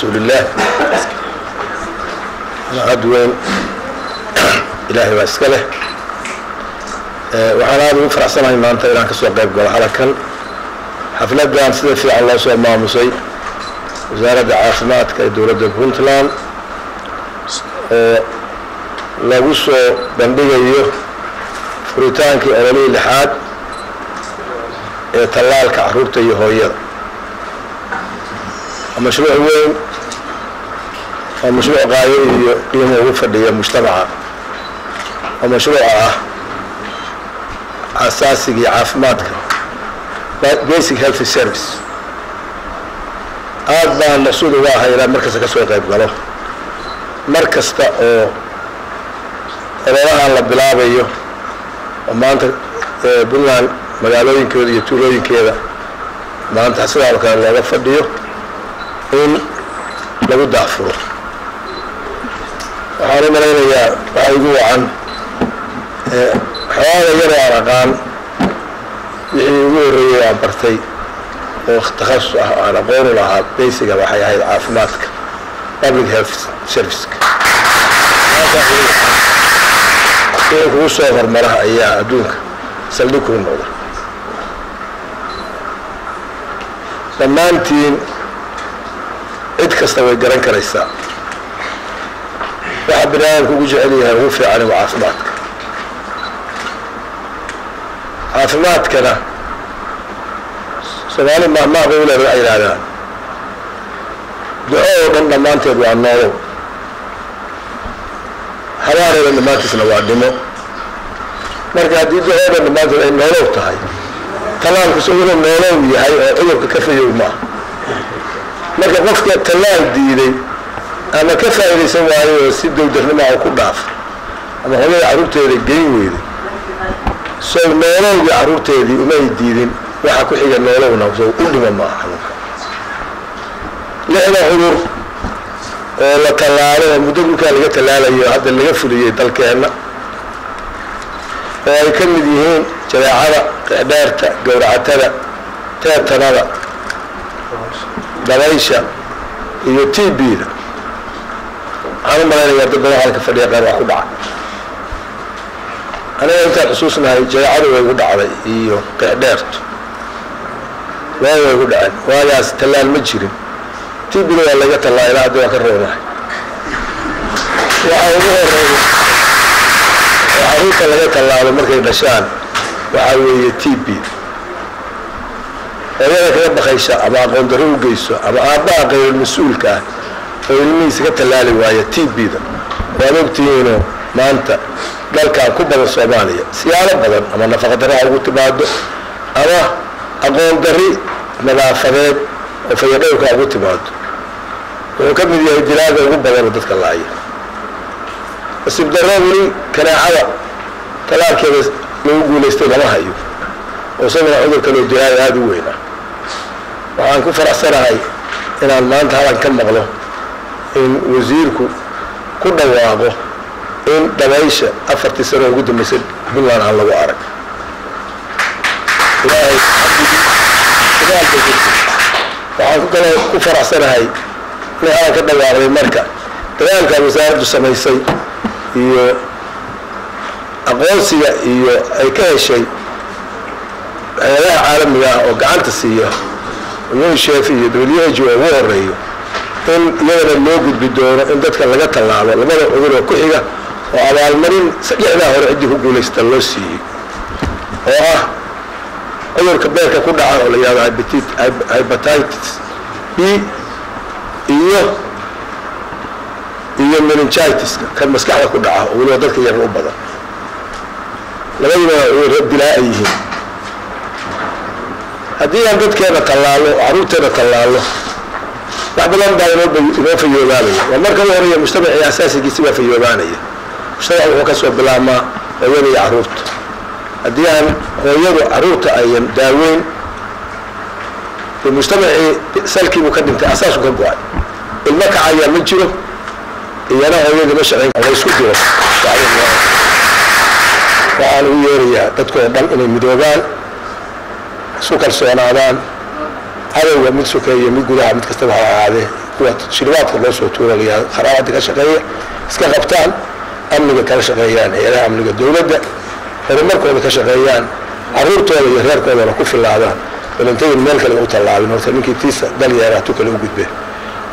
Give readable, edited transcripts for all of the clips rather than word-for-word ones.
rasuulillaah. Mahad weyn Ilaahay baa iska leh. Waxaan aada ugu faraxsanahay maanta inaan kasoo qayb galo halkan xafladdan sida fiican loo soo maamusay Wasaaradda Caafimaadka ee dowladda Puntland, oo lagu soo bandhigayo furitaankii ololihii lixaad ee tallaalka carruurta iyo hooyada. Waa mashruuc weyn, waa mashruuc qaayo iyo qiimo ugu fadhiya mujtamaca, waa mashruuca ah asaasigii caafimaadka, basic health service. Aad baan maqsuud uga ahay inaan markasta ka soo qayb galo, mar kasta oo ololahan la bilaabayo, oo maanta Puntland magaalooyinkooda iyo tuulooyinkeeda maanta sidaa oo kale looga fadhiyo in lagu daafuro. Waxaan u malaynayaa waxaa igu wacan xooga yaroo aan aqaan wixii ugu horreeyey aan bartay oo takhasus ah aan aqoon u lahaa basiga waxay ahayd caafimaadka, public health serviceka. Wixii kugu soo hormaraha ayaa adduunka saldhig kuu noqda. Dhammaantiin cid kasta way garan karaysaa waxa bini aadamka ugu jecel yahay, ugu fiican waa caafimaadka. Caafimaadkana Soomaali maahmaah bay u leeda, waxay yidhahdaan duco oo dhan dhammaanteed waa noolow, habaaroo dhan dhammaantiisna waa dhimo. Marka haddii duco oo dhan dhammaanteed ay noolow tahay, tallaalku isaguna noolow yahay oo cudurka ka fayow maaha. Marka qofka tallaal diiday ama ka faa'iidaysan waayo oo si dowdarnima u ku dhaafa, ama hooyada carruurteeda geyn weyday, sow noolowgii carruurteedii uma ay diidin, waxa ku xiga noolowna sow u dhima maaha. Xanuunka lixda cudur oo la tallaalo oo muddo dhulkaa laga tallaalayo hadda laga fuliyey dalkeenna, oo ay ka mid yihiin jadeecada, qexdheerta, gowracatada, teetanada, dabaysha iyo TB-da, waxaan u malaynayaa dad badan halka fadhiya qaar waa ku dhaca. Aniga intaan xusuusnahay jadeecadu way igu dhacday iyo qexdheertu, waa way igu dhaceen. Waagaas tallaal ma jirin. TB-da waa laga tallaa, ilaa hadda waa ka roonahay. Waxa ugu horeeya oo carruurta laga tallaalo markay dhashaan waxaa weeye TB. Hooyada kaga baqaysa ama aqoon darro u geyso ama aabbaha qayrul mas-uulka ah oo ilmihiisa ka tallaali waaya TB-da, waad ogtihiinoo maanta dalkan ku badan Soomaaliya siyaalo badan, ama nafaqa darro ha ugu timaado ama aqoon darri nadaafadeed oo fayadhowrka ugu timaado, wuxuu ka mid yahay dilaaga ugu badanoo dadka laaya. Nasiib darro weli kaneecada talaalkeeda lagu guulaystay lama hayo, oo isaguna cudur kaloo dilaaga aada u weyn ah. Waxaan ku faraxsanahay inaan maanta halan ka maqlo in wasiirku ku dhawaaqo in dabaysha 4-tii sano ugu dambeysay Puntland aan lagu arag. Ilaahay waxaan ku kaloo ku faraxsanahay inay halan ka dhawaaqday. Marka dadaalka wasaaraddu samaysay iyo aqoonsiga iyo ay ka heshay hay-adaha caalamiga ah oo gacanta siiya, UNICEF iyo WHO ugu horeeyo, in iyadana loo gudbi doono in dadka laga tallaalo labada cudur oo ku xiga, oo abaalmarin lixdaa hore ciddii ku guulaysta loo siiyey, oo ah cudurka beerka ku dhaca oo la yihahdo hepatitis B iyo meningitiska, kan maskaxda ku dhaca oo weliba dadka yar u badan. Labadiiba cudurro dilaa ay yihiin. Haddii aan dadkeena tallaalo, carruurteena tallaalo, wax badan baa inoo fayoobaanaya. Waa marka u horeeya mujtamacii asaasigiisi baa fayoobaanaya. Mujtamac wuxuu ka soo bilaabmaa hooyada iyo carruurta. Haddii aan hooyadu carruurta ayan daaweyn, dee mujtamacii salkiibuu ka dhintay, asaasku ka go-ay, ilmo kacayaa ma jiro, iyana hooyadii ma shaqayn. La isku diro. Waxaan ugu yeerayaa dadka oo dhan inay midoobaan, isku kalsoonaadaan, cadowga mid sokeeye mid gudaha mid kastaba ha ahaadee. Kuwa shirbaadka loo soo tuuralayaa kharaabada ka shaqeeya iska qabtaan, amniga kala shaqeeyaan, hay-adaha amniga dowladda horumarkooda ka shaqeeyaan, caruurtooda iyo reerkoodana ku filaadaan, bal intayn meel kale u tallaabin horta ninkii tiisa dal yeeraa tu kale u gudbe.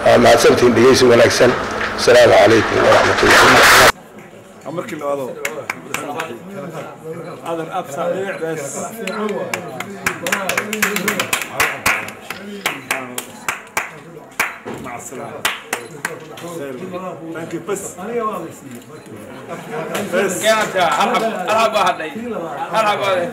Waa mahadsantihiin, dhegeysi wanaagsan. Asalaamu calaykum waraxmatullah. Markii labaado هذا الاب سريع بس. مع السلامه، thank you. بس بس. العب العب واحد، العب واحد.